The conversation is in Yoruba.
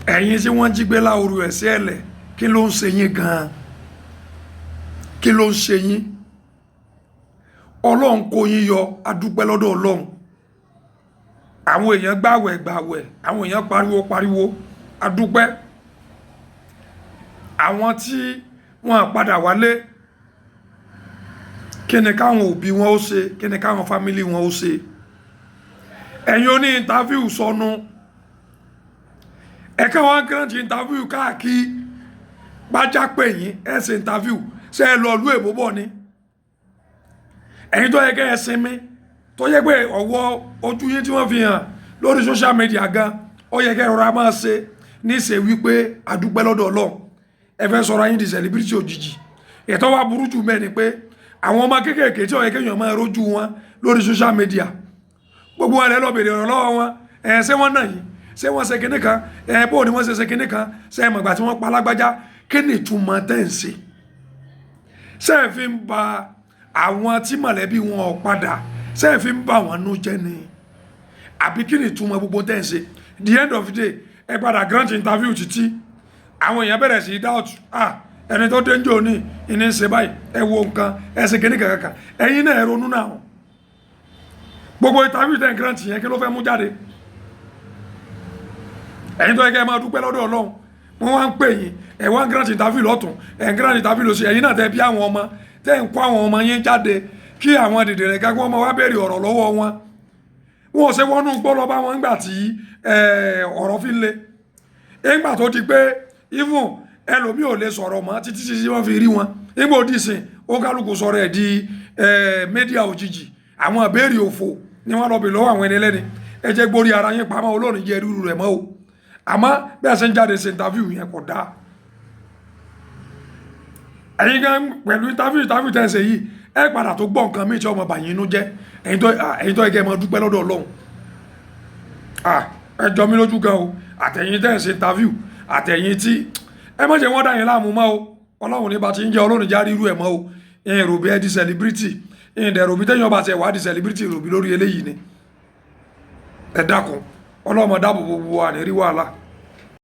Ẹ̀yin tí wọ́n jí gbé láoru ẹ̀ sí ẹ̀lẹ̀, kí ló ń ṣe yín gan-an? Kí ló ń ṣe yín? Ọlọ́run kó yín yọ, adúpẹ́ lọ́dọ̀ Ọlọ́run. Àwọn èèyàn gbàwẹ̀ gbàwẹ̀, àwọn èèyàn pariwo pariwo, adúpẹ́. Àwọn tí wọ́n padà wálé, kí ni káwọn òbí wọn ó ṣe? Kí ni káwọn family wọn ó ṣe? Ẹ̀yin oní interview sọnù, ẹ̀ka wọn grant interview káàkiri, bájá pè yín, ẹ̀ ṣe interview. Ṣe ẹ lọ ìlú èbó bọ̀ ni? Ẹ̀yin tó yẹ kẹ́ ẹ sinmi, tó yẹ pé ọwọ́ ojú yín tí wọ́n fi hàn lórí social media gan, ó yẹ kẹ́ rọra máa ṣe níṣe wípé àdúpẹ́ lọ́dọ̀ Ọlọ́run. Ẹ fẹ́ sọ̀rọ̀ ayín di celebrity òjijì. Ètò wa burú jù mẹ́ni pé àwọn ọmọ kéékèèké tí ó yẹ kéèyàn máa rójú wọn lórí social media, gbogbo wọn lẹ lọ bèrè ọ̀rọ̀ lọ́wọ́ wọn. Ẹ̀ ṣé wọ́n náà yìí? Ṣé wọ́n ṣe kinní kan? Ẹ̀ bó ni wọ́n ṣe ṣe kinní kan? Ṣé ẹ̀ mọ̀gbà tí wọ́n pa alágbájá? Kí ni ìtumọ̀ tẹ́ ń ṣe? Ṣé ẹ fi ń ba àwọn tí mọ̀lẹ́bí wọn ò padà, ṣé ẹ fi ń bà wọ́n nú jẹ́ ni, àbí kí ni ìtumọ̀ gbogbo tẹ́ ń ṣe? The end of the day, ẹ padà grant interview títí àwọn èèyàn bẹ̀rẹ̀ sí doubt. Ah, ẹni tó dé ń jò ní ìní ń ṣe báyìí, ẹ wo nǹkan, ẹ ṣe kíní kankan. Ẹ̀yin náà, ẹ ronú náà. Gbogbo interview tẹ́ ń grant yẹn, kí ló fẹ́ mú jáde? Ẹ̀yin tó yẹ kẹ́ ẹ máa dúpẹ́ lọ́dọ̀ Ọlọ́run, wọ́n wá ń pè yín, ẹ̀ wá ń grant interview lọ́tún, ẹ̀ ń grant interview lọ́sí. Ẹ̀yin náà tẹ́ bí àwọn ọmọ, tẹ́ ń kó àwọn ọmọ yín jáde, kí àwọn dìdìrín ká kí wọ́n máa wá béèrè ọ̀rọ̀ lọ́wọ́ wọn. Wọn ò ṣe wọnú gbọ́ lọ bá wọn ńgbà tí ọ̀rọ̀ fi ń le, ńgbà tó di pé even ẹlòmíì ò lè sọ̀rọ̀ mọ́ títí títí wọ́n fi rí wọn. Nígbà òdì sìn, ó kálukú sọ̀rọ̀ ẹ̀ di media òjijì. Àwọn ìbéèrè òfò ni wọ́n lọ bè lọ́wọ́ àwọn ẹni lẹ́ni. Ẹ jẹ́ gbórí ara yín pamọ́, olóòrùn jẹ́ rúru rẹ̀ mọ́ o. Àmọ́ bí a ṣe ń jáde ṣe interview yẹn kò dáa. Ẹ̀yin gan, pẹ̀lú interview tẹ́ ẹ ṣe yìí, ẹ padà tó gbọ́ nǹkan míì tí ọmọ bàyín inú jẹ́. Ẹ̀yin tó yẹ kẹ́ ẹ máa dúpẹ́ lọ́dọ̀ Ọlọ́run, ẹ jọ mí lójú gan o. Àtẹ̀yin tẹ́ ẹ ṣe interview, àtẹ̀yin tí ẹ má jẹ́ wọ́n dá yín láàmú mọ́ o. Ọlọ́run ní bá ti ń jẹ́, Ọlọ́run já rírú ẹ̀ mọ́ o. Ẹ̀yin rò bí ẹ di celebrity, ẹ̀yin dẹ̀ rò bí tẹ́yìn ọba tẹ̀ wá di celebrity rò bí lórí eléyìí ni. Ẹ dákun, Ọlọ́mọ dáàbò gbogbo wa ní rí wàhálà.